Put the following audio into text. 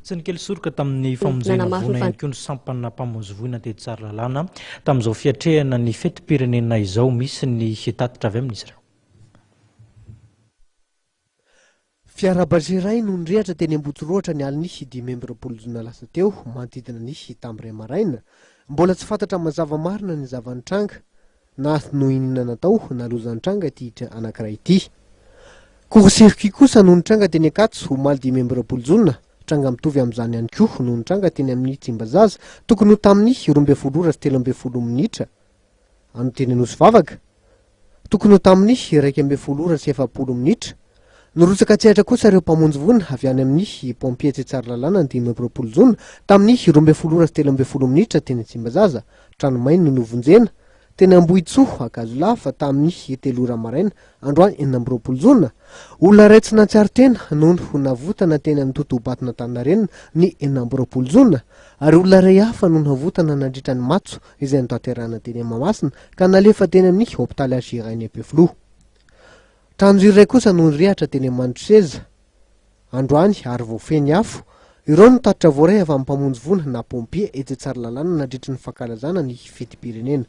Tsy nikely soroka tamin'ny famonjena Nanamafy ny voina ihany koa ny sampana mpamonjy voina tetsy Tsaralalàna tamin'izao fiatrehana ny fetim-pirenena izao. Misy ny tatitra avy amin'izy ireo. Fiara bus iray no nirehatra teny Ambohitsirohatra ny alin'ny 25 jona lasa teo, manodidina ny tamin'ny iray maraina. Mbola tsy fantatra mazava marina ny zava-nitranga. Na nohinina natao na loza nitranga ity hitra anankiray ity. Court circuit kosa no nitranga teny Ankatso omaly 25 jona. Tranga mitovy amin'izany ihany koa no nitranga teny amin'ny Tsimbazaza tokony ho tamin'ny 12 ora sy 13 minitra ano teny Anosivavaka. Tokony ho tamin'ny 11 ora sy 40 minitra. Nirotsaka an-tsehatra kosa ireo mpamonjy voina avy any amin'ny pompier etsy Tsaralalàna ny 25 jona tamin'ny 12 ora sy 13 minitra teny Tsimbazaza. Trano may no novonjena teny Ambohitsoa, Ankazolava, tamin'ny 3 ora maraina androany 26 jona. Olona iray tsy nahatsiaro tena no navotana teny amin'ny totohabaton'Antaninarenina ny 26 jona ary olona iray hafa no navotana nandritra ny matso izay notanterahina teny Mahamasina ka nalefa teny amin'ny hopitaly HJRN Ampefiloha. Trano iray kosa no nirehatra teny Mandroseza androany ary voafehy ny afo. Ireo no tatitra voaray avy amin'ny mpamonjy voina na pompier etsy Tsaralalàna nandritry ny fankalazana ny fetim-pirenena.